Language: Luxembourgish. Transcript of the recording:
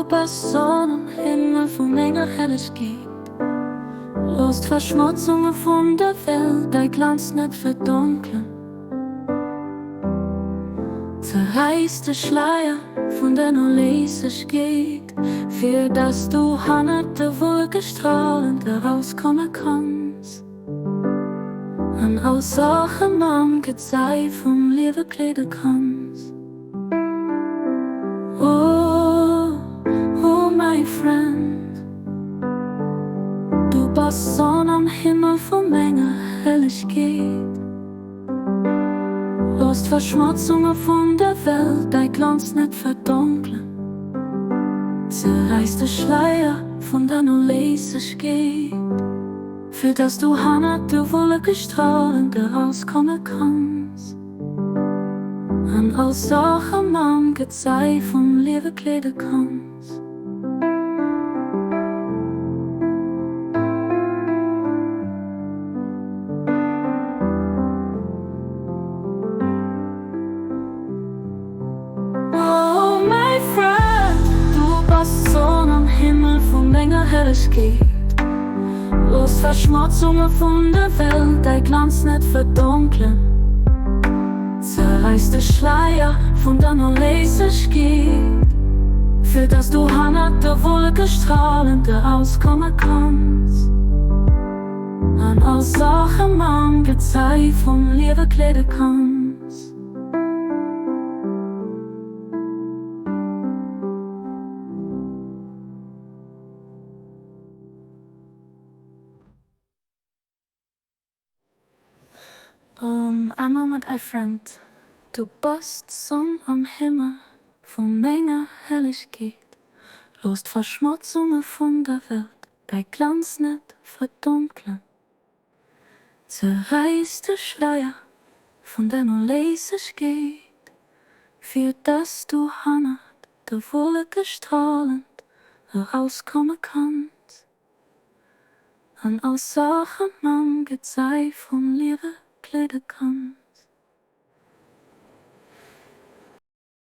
bass d'Sonn am Himmel vu menger Hellegkeet. Looss d'Verschmotzunge vun der Welt däi Glanz net verdonkelen. Zerräiss de Schleier vun der Noléissegkeet, fir dass du hannert de Wolleke stralend erauskomme kanns an all Saache mam Gezei vum Liewe kleede kanns. Oh, oh my friend, du bass d'Sonn am Himmel vu menger Hellegkeet. Looss d'Verschmotzunge vun der Welt däi Glanz net verdonkelen. Zerräiss de Schleier vun der Noléissegkeet, fir dass du hannert de Wolleke stralend erauskomme kanns. An all Saache mam Gezei vum Liewe kleede kanns. Oh my friend, du bass d'Sonn am Himmel vu menger Hellegkeet. Looss d'Verschmotzunge vun der Welt däi Glanz net verdonkelen. Zerräiss de Schleier vun der Noléissegkeet, fir dass du hannert de Wolleke stralend erauskomme kanns an all Saache mam Gezei vum Liewe kleede kanns. Ëmmer mat I friend. Du bass d'Sonn am Himmel vu menger Hellegkeet. Looss d'Verschmotzunge vun der Welt däi Glanz net verdonkelen. Zerräiss de Schleier vun der Noléissegkeet, fir dass du hannert de Wolleke stralend erauskomme kanns an all Saache mam Gezei vum Liewe kleede kanns.